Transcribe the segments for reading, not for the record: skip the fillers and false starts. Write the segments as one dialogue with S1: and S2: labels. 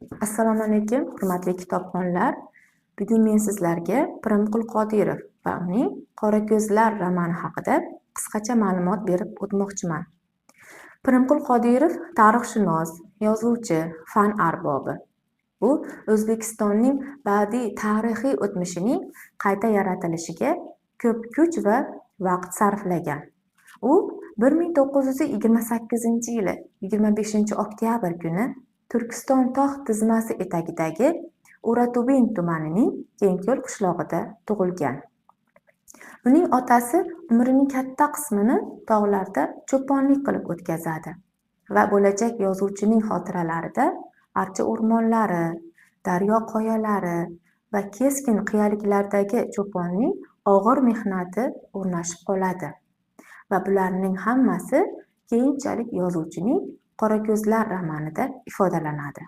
S1: Assalomu alaykum, hurmatli kitobxonlar. Bugun men sizlarga Pirimqul Qodirov va uning Qorako'zlar romani haqida qisqacha ma'lumot berib o'tmoqchiman. Pirimqul Qodirov tarixshunos, yozuvchi, fan arbobi. U O'zbekistonning badiiy tarixiy o'tmishining qayta yaratilishiga ko'p kuch va vaqt sarflagan. U 1928-yili 25-oktyabr kuni Turkiston tog' tizmasi etagidagi O'ratubin tumanining Kengko'l qishlog'ida tug'ilgan. Uning otasi umrining katta qismini tog'larda cho'ponlik qilib o'tkazadi va bo'lajak yozuvchining xotiralarida archa o'rmonlari, daryo qoyalari va keskin qiyaliklardagi cho'ponning og'ir mehnati o'rnashib qoladi. Va bularning hammasi keyinchalik yozuvchining Qorako'zlar romanida ifodalanadi.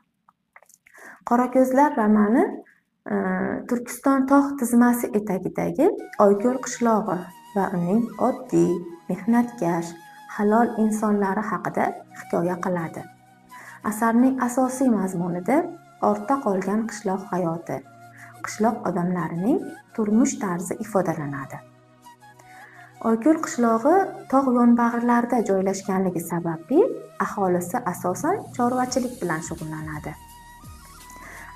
S1: Qorako'zlar romani Turkiston tog' tizmasi etagidagi Oyko'l qishlog'i va uning oddiy, mehnatkash, halol insonlari haqida hikoya qiladi. Asarning asosiy mazmunida ortda qolgan qishloq hayoti, qishloq odamlarining turmush tarzi ifodalanadi. Oyko'l qishlog'i tog' yonbag'irlarida joylashganligi sababli aholisi asosan chorvachilik bilan shug'ullanadi.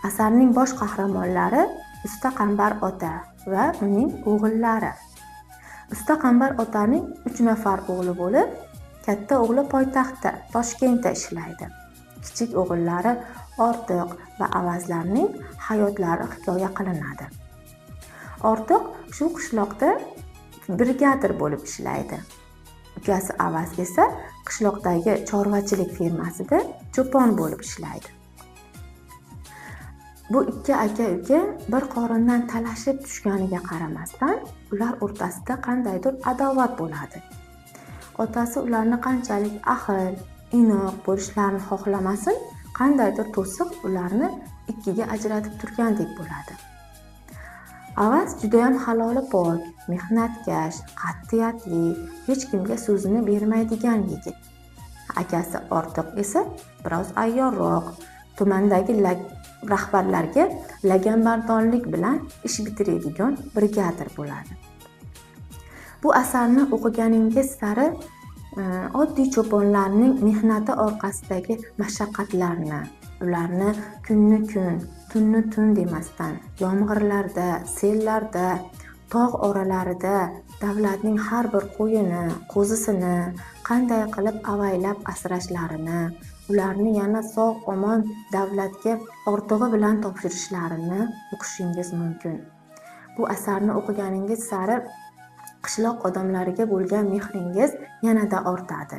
S1: Asarning bosh qahramonlari Usta Qambar ota va uning o'g'illari. Usta Qambar otaning 3 nafar o'g'li bo'lib, katta o'g'li poytaxtda, Toshkentda ishlaydi. Kichik o'g'illari Ortiq va Avazlarning hayotlari hikoya qilinadi. Ortiq shu qishloqda brigadir bo'lib ishlaydi. Ukasi Avaz esa qishloqdagi chorvachilik fermasida cho'pon bo'lib ishlaydi. Bu ikki aka-uka bir qorindan talashib tushganiga qaramasdan, ular o'rtasida qandaydir adovat bo'ladi. Otasi ularni qanchalik ahil, inoq bo'lishlarini xohlamasin, qandaydir to'siq ularni ikkiga ajratib turgandek bo'ladi. Avaz juda ham haloli pok, mehnatkash, qat'iyatli, hech kimga so'zini bermaydigan yigit. Akasi Ortiq esa biroz ayyorroq, tumandagi rahbarlarga laganbardonlik bilan ish bitiradigan brigadir bo'ladi. Bu asarni o'qiganingiz sari oddiy cho'ponlarning mehnati orqasidagi mashaqqatlarni, ularni kunni kun, tunni tun demasdan yomg'irlarda, sellarda, tog' oralarida davlatning har bir qo'yini, qo'zisini qanday qilib avaylab asrashlarini, ularni yana sog' omon davlatga ortig'i bilan topshirishlarini o'qishingiz mumkin. Bu asarni o'qiganingiz sari qishloq odamlariga bo'lgan mehringiz yanada ortadi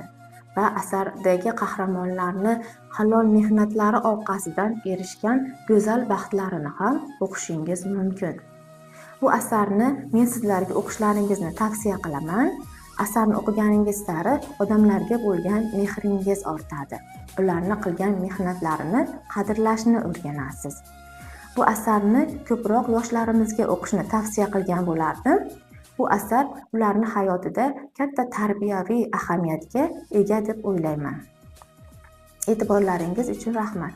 S1: va asardagi qahramonlarni halol mehnatlari orqasidan erishgan go'zal baxtlarini ham o'qishingiz mumkin. Bu asarni men sizlarga o'qishlaringizni tavsiya qilaman. Asarni o'qiganingiz sari odamlarga bo'lgan mehringiz ortadi. Ularni qilgan mehnatlarini qadrlashni o'rganasiz. Bu asarni ko'proq yoshlarimizga o'qishni tavsiya qilgan bo'lardim. Bu asar ularning hayotida katta tarbiyaviy ahamiyatga ega deb o'ylayman. E'tiborlaringiz uchun rahmat.